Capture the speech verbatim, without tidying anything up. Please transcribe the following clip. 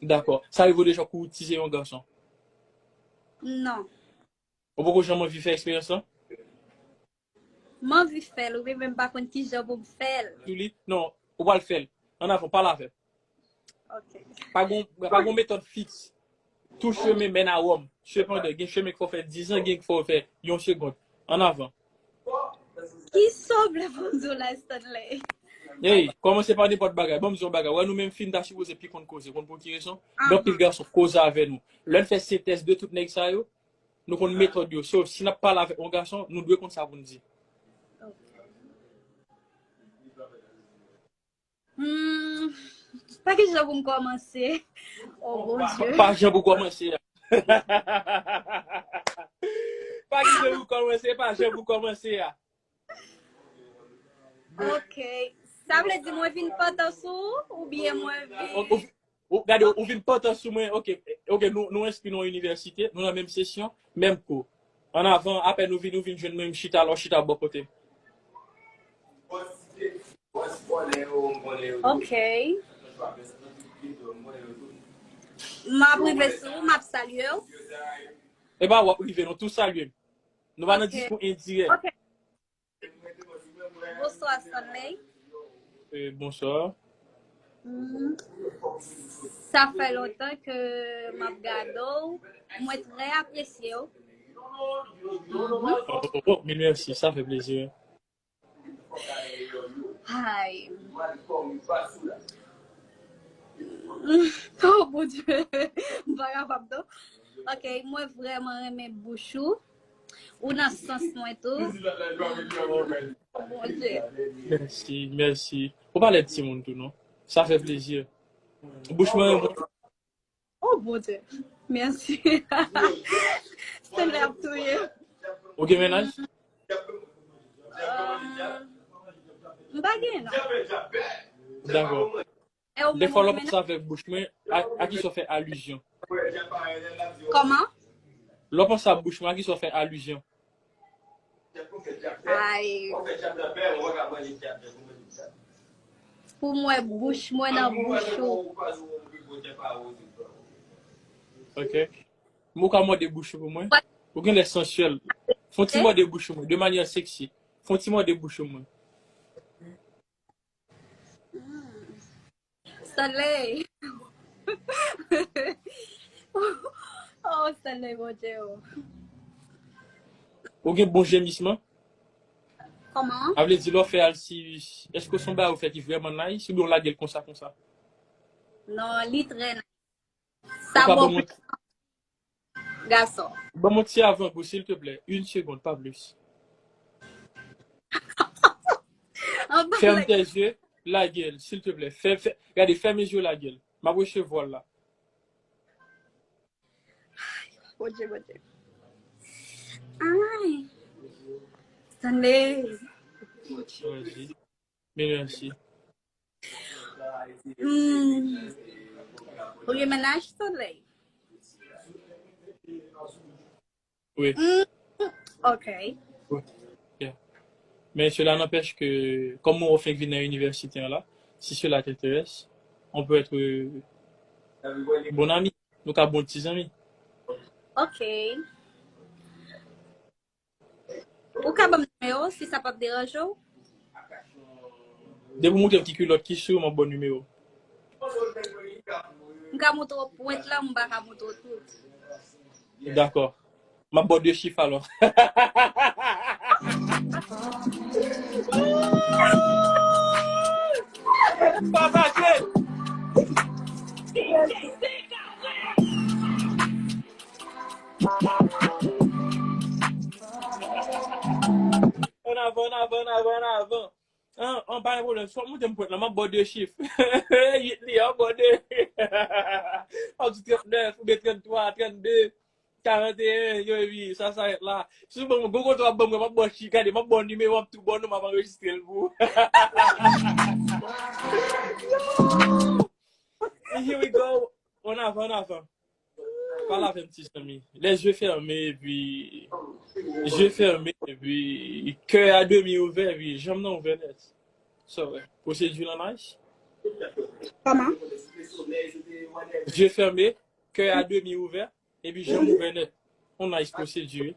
Dakò. Sa rive w deja koutize yon gason? Non. Ou poko janm anvi fè eksperyans lan? M anvi fè l, wi, men m pa konn kijan pou m fè l. Sou li? Non, ou pral fè l. Ann avan, pale avè m. Ok. Pa gon, pa gon metòd fiks. Tout chemen mennen a Wòm. Sepandan, gen chemen k fè w fè diz an, gen k fè w fè yon segond. Ann avan. Kisa w vle pou m di w la, Stanley? Hey, kòmanse pa nenpòt bagay. Ban m di w yon bagay. Wè, nou menm fi, n ta sipoze pi konn koze. Konn pou ki rezon? Gen anpil gason k koze avè nou. Lè n fè sentèz de tout nèg sa yo, nou konn metòd yo. So, si n ap pale avèk yon gason, nou dwe konn sa pou n di. Hmm, pa ki jan pou m kòmanse? Oh, Bondye. Pa jan pou kòmanse a. Pa ki jan pou kòmanse, pa jan pou kòmanse a. Ok. Sa vle di mwen vin pantan sou ou, oubyen mwen vin... Ou, ou, ou, gade, ou vin pantan sou mwen. Ok, ok, nou, nou enskri nan yon inivèsite, nou nan menm sesyon, menm kou. Ann avan, apèn ou vin, ou vin jwenn mwen, m chita la, w chita bò kote m. Ok. M ap rive sou ou, m ap salye w. E pa w ap rive, non, tou salye m. Nou pa nan diskou endirèk. Ok. Bonswa, Stanley. Eh, bonswa. Mm. Sa fè lontan ke m ap gade w. Mwen trè apresye w. Oh, oh, oh, mil mèsi, sa fè plezi. Ay. Oh, Bondye. M pa kapab, non. Ok, mwen vrèman renmen bouch ou. Ou nan sans mwen tou. Oh, Bondye. Mèsi, mèsi. Ou pa lèd timoun tou, non? Sa fè plezi. Bouch mwen renmen. Oh, Bondye. Mèsi. Stanley ap touye. Ou gen mennaj? Euh, m pa gen, non. Dakò. Defwa lè w panse avèk bouch mwen, a, a kisa w fè alizyon? Kòman? Lè w panse a bouch mwen, a kisa w fè alizyon? Ay. Pou mwen, bouch mwen nan bouch ou. Ok. Ou ka mòde bouch ou pou mwen? Ou gen lè sansyèl. Fè yon ti mòde bouch ou mwen, de manyè seksi. Fè yon ti mòde bouch ou mwen. Stanley. Oh, Stanley, Bondye, oh. Ou gen bon jemisman? Kòman? A vle di, lè w fè al si, èske se yon bagay ou fè ki vrèman nice, oubyen w lage l konsa, konsa? Non, li trè nice. Sa bon pou gason. Ban m yon ti avangou, silteplè. Une seconde, pas plus. Ferme tes yeux, lage l, silteplè. Fè, fè, gade, fèmen je w, lage l. M ap resevwa l la. Bondye, Bondye. Ay. Stanley. Vas-y. Mil mèsi. Hmm. Ou gen mennaj, Stanley? Wi. Hmm. Ok. Yeah. Mais cela n'empêche que, comme mwen fenk vin nan inivèsite an la, si cela t'intéresse, on peut être, euh, bon ami. Nou ka bon ti zanmi. Ok. Ou ka ban m nimewo w, si sa p ap deranje w? Depi w montre m ki kilòt ki sou, m ap ba w nimewo. M ka montre w pwent lan, m pa ka montre w tout. Dakò. M ap ba w de chif alò. Pataje! Ann avan, ann avan, ann avan, ann avan. An, an, pa gen pwoblèm. Si w ap montre m pwent lan, m ap ba w de chif. Uit li, an, ba w de. W ap di trannèf, oubyen tranntwa, trannde, karanteyen, yo, epi sa, sa rete la. Si w ban m, gwo kote w ap ban m, m ap ba w chif, gade, m ap ba w nimewo, m ap tou ba w non, m ap anrejistre l pou ou. And here we go. Ann avan, ann avan. Pale avè m, ti zanmi. Les yeux fermés, epi, je ferme, epi, kè a demi ouvè, epi janm nan ouvè nèt. Sa vre. Pwosedi lan nice. Kòman? je fèmen, kè a demi ouvè, epi janm ouvè nèt. On nice procedure.